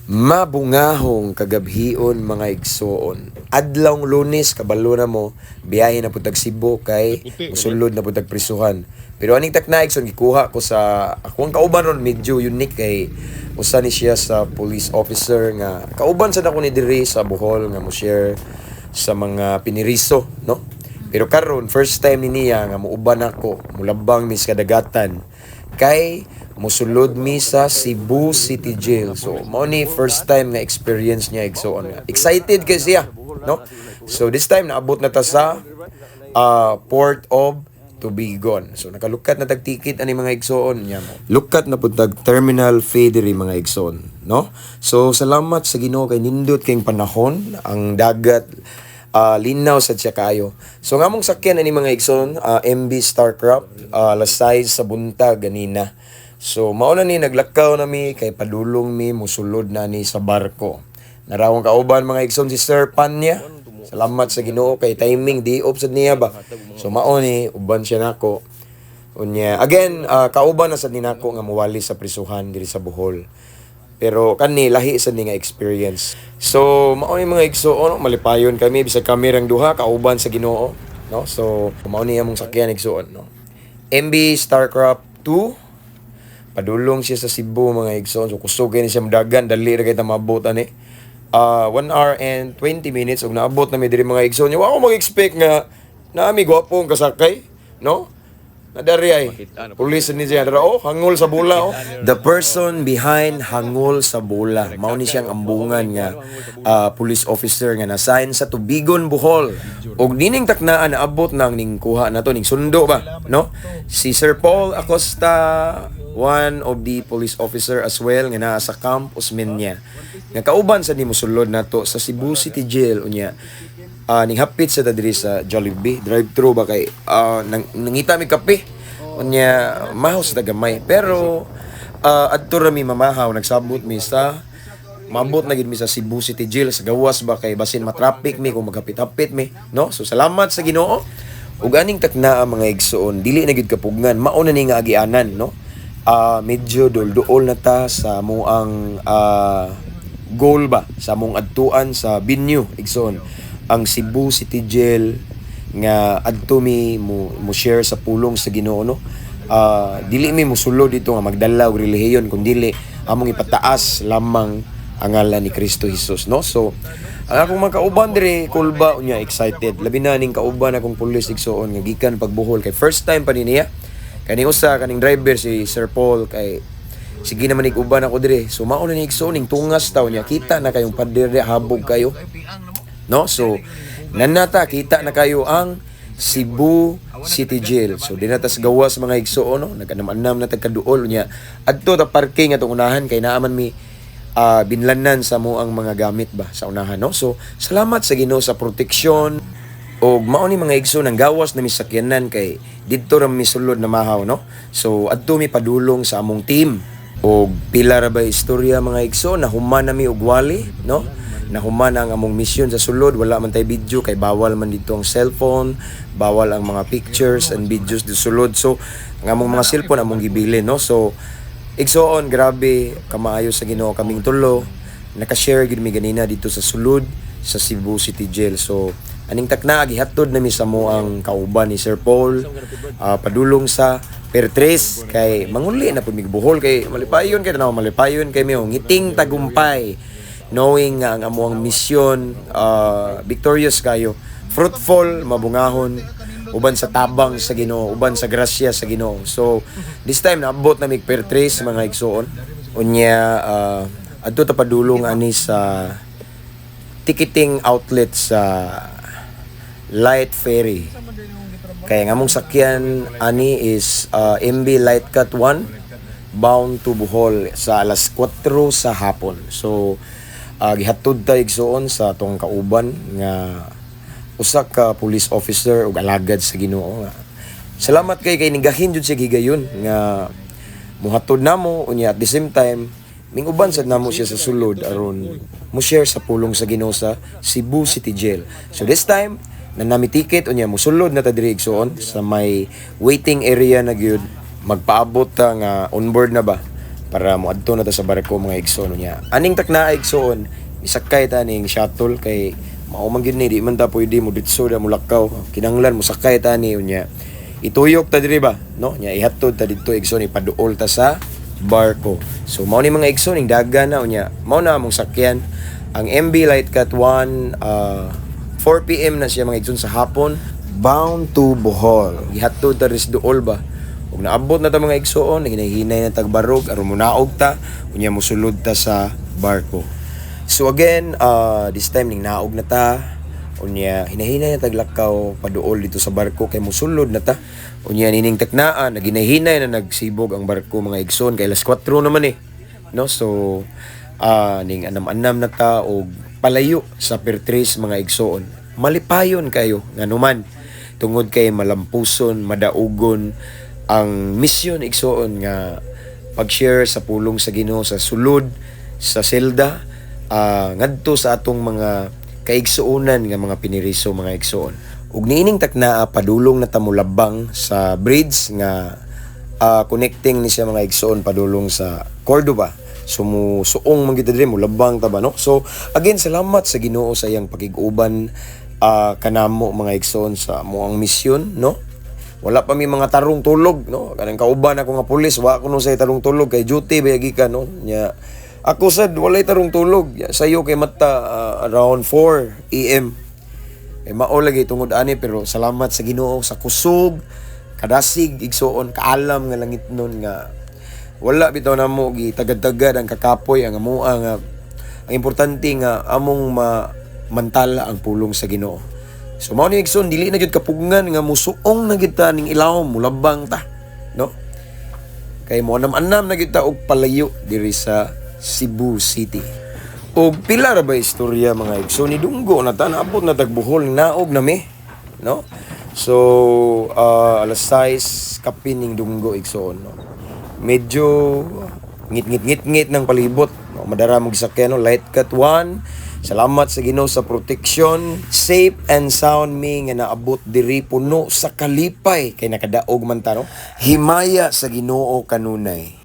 Mabungahong kagabhion, mga igsoon. Adlawng Lunes, kabalo na mo, biyahe na pud tag Cebu kay musulod na pud tag prisuhan. Pero aning takna, igsoon, gikuha ko sa akong kauban ron, medyo unique kay usa ni siya sa police officer nga kauban sa nako ni diri sa Bohol nga mo share sa mga piniriso, no? Pero karon first time ni niya nga muuban ako, mulabang mi sa kadagatan kay musulod mi sa Cebu City Jail. So, mao ni first time nga experience niya, igsoon nga. Excited kay siya, no? So, this time naabot na ta sa Port of Tubigon. So, nakalukat na tag ticket ani, mga igsoon niya mo. Lukat na pud tag terminal fee diri, mga igsoon, no? So, salamat sa Ginoo kay nindot kayong panahon, ang dagat linaw sa siya kaayo. So nga mong sakyan ani, mga igsoon, MB Starcraft, alas 6 sa buntag ganina. So mao na ni naglakaw na mi kay padulong mi musulod na ni sa barko. Narawang kauban, mga igsoon, si Sir Panya. Salamat sa Ginoo kay timing di off sad niya ba. So mao ni uban siya nako. Unya again, kauban na sad ni nako nga muwali sa prisuhan diri sa Bohol. Pero kani lahi sa ni nga experience. So mao ni, mga igsoon, malipayon kami bisag kami rang duha kauban sa Ginoo, no? So mao ni among sakyan, igsoon, no. MB Starcraft 2, padulong siya sa Cebu, mga igsoon. So kusog kay ni siya modagan, dali ra kay ta maabot ani. 1 hour and 20 minutes ug naabot na mi diri, mga igsoon. Wa ko mag-expect nga naami gwapong kasakay, no? Nadari ay. Pulis ni siya. Dara, oh, hangol sa bula, oh. The person behind hangol sa bula. Mao ni siyang ambungan nga police officer nga nasign sa Tubigon, Bohol. Og nining taknaan naabot nang ning kuha na to ning sundo ba, no? Si Sir Paul Acosta, one of the police officer as well nga naa sa Camp Osmeña. Nga kauban sa ni mosulod nato sa Cebu City Jail unya. Ning hapit sa ta diri sa Jollibee, drive-thru ba kay nangita mi kape. Unya mahaw sa gamay. Pero adto ra mi mamahaw, nagsabot mi sa maabot na gid mi sa Cebu City Jail sa gawas ba kay basin ma-traffic mi kung maghapit-hapit mi, no? So salamat sa Ginoo. Ug aning takna, mga igsoon, dili na gid kapugngan, mao na ni nga agianan, no? Medyo dulduol na ta sa moang goal ba sa among adtuan sa venue, igsoon, ang Cebu City Jail nga adto mi mo share sa pulong sa Ginoo, no? Dili mi mosulod dito nga magdala og relihiyon kun dili among ipataas lamang ang ngalan ni Kristo Jesus, no? So ang akong mga kauban diri kulba unya excited, labi na ning kauban akong pulis, igsoon, nga gikan pagbuhol kay first time pa ni niya. Kani usa kaning driver si Sir Paul kay sige naman ig-uban ako dire. So mao na ni, igsoon, ning tungas taw niya, kita na kayong pader, habog kayo, no? So nanata kita na kayo ang Cebu City Jail. So di na ta sa gawas, mga igsoon, no? Nag-anam-anam na tag kaduol niya. Adto ta parking atong unahan kay naaman mi binlanan sa mo ang mga gamit ba sa unahan, no? So salamat sa Ginoo sa proteksyon. Og mao ni, mga igsoon, ang gawas na mi sakyanan kay didto ra mi sulod na mahaw, no? So adto mi padulong sa among team. Og pila ra ba istorya, mga igsoon, na human na mi og wali, no? Nahuman ang among mission sa sulod, wala man tay video kay bawal man dito ang cellphone, bawal ang mga pictures and videos dito sulod. So ang among mga cellphone among gibilin, no? So igsoon, grabe kamaayo sa Ginoo, kaming tulo naka-share gid mi ganina dito sa sulod sa Cebu City Jail. So aning takna gihatod na mi sa mo ang kauban ni Sir Paul padulong sa Pertres kay manguli na pud mi Bohol kay malipayon kay tanaw, malipayon kay mi, oh, ngiting tagumpay knowing nga ang among misyon victorious kayo, fruitful, mabungahon uban sa tabang sa Ginoo, uban sa grasya sa Ginoo. So this time naabot na mig Pertres, mga igsoon. Unya adto ta padulong ani sa ticketing outlet sa Light Ferry. Kaya nga among sakyan ani is MB Lightcat 1 bound to Bohol sa alas 4 sa hapon. So gihatod ta, igsoon, sa atong kauban nga usa ka police officer ug alagad sa Ginoo nga. Salamat kay nigahin jud siya higayon nga muhatod namo unya at the same time minguban sad namo siya sa sulod aron mo share sa pulong sa Ginoo sa Cebu City Jail. So this time na nami ticket unya musulod na ta diri, igsoon, sa may waiting area na gyud, magpaabot ta nga on board na ba. Para moadto na ta sa barko, mga igsoon, niya. Aning takna, igsoon, isakay ta ning shuttle kay mao man gyud ni, di man ta pwede mo ditso da mulakaw. Kinahanglan mosakay ta ni, unya ituyok ta diri ba, no? Nya ihatod ta didto, igsoon, ipaduol ta sa barko. So mao ni, mga igsoon, ning dagan na, unya mao na among sakyan, ang MB Lightcat 1. 4 PM na siya, mga igsoon, sa hapon, bound to Bohol. Gihatod ta ris duol ba. Ug naabot na ta, mga igsoon, naghinay-hinay na tagbarog aron munaog ta, unya mosulod ta sa barko. So again, this time ning naog na ta. Unya hinahinay na taglakaw paduol dito sa barko kay mosulod na ta. Unya nining taknaan, naghinay-hinay na nagsibog ang barko, mga igsoon, kay alas 4 naman eh. No? So ning anam-anam na ta og palayo sa Pier 3, mga igsoon. Malipayon kayo nganuman tungod kay malampuson, madaugon ang misyon, igsoon, nga pag-share sa pulong sa Ginoo sa sulod sa selda ngadto sa atong mga kaigsuonan nga mga piniriso, mga igsoon. Ug niining taknaa, padulong na ta molabang sa bridge nga connecting ni siya, mga igsoon, padulong sa Cordoba. So mo suong man kita diri, molabang ta ba, no? So again, salamat sa Ginoo sa iyang pakig-uban kanamo, mga igsoon, sa among misyon, no? Wala pa mi mga tarong tulog, no? Kanang kauban ako nga pulis, wa ko no say tarong tulog kay duty ba gikan, no? Nya ako sad walay tarong tulog. Ya, sayo kay mata around 4 AM. Eh mao lagi tungod ani, pero salamat sa Ginoo sa kusog, kadasig, igsoon, kaalam nga langit nun nga wala bitaw namo gitagad-tagad ang kakapoy ang amoa nga ang importante nga among ma mantala ang pulong sa Ginoo. So mao ni, igsoon, dili na gyud kapugngan nga musuong na gyud ta ning ilawom, mulabang ta, no? Kay mo anam-anam na gyud ta og palayo diri sa Cebu City. Og pila ra ba istorya, mga igsoon, ni dunggo na ta, naabot na tag Bohol, naog na mi, no? So alas 6 kapin ning dunggo, igsoon, no? Medyo ngit-ngit ngit-ngit ng palibot, no? Madara mo gisakyan, no? Light Cat 1. Salamat sa Ginoo sa protection. Safe and sound mi nga naabot diri, puno sa kalipay kay nakadaog man ta, no? Himaya sa Ginoo kanunay.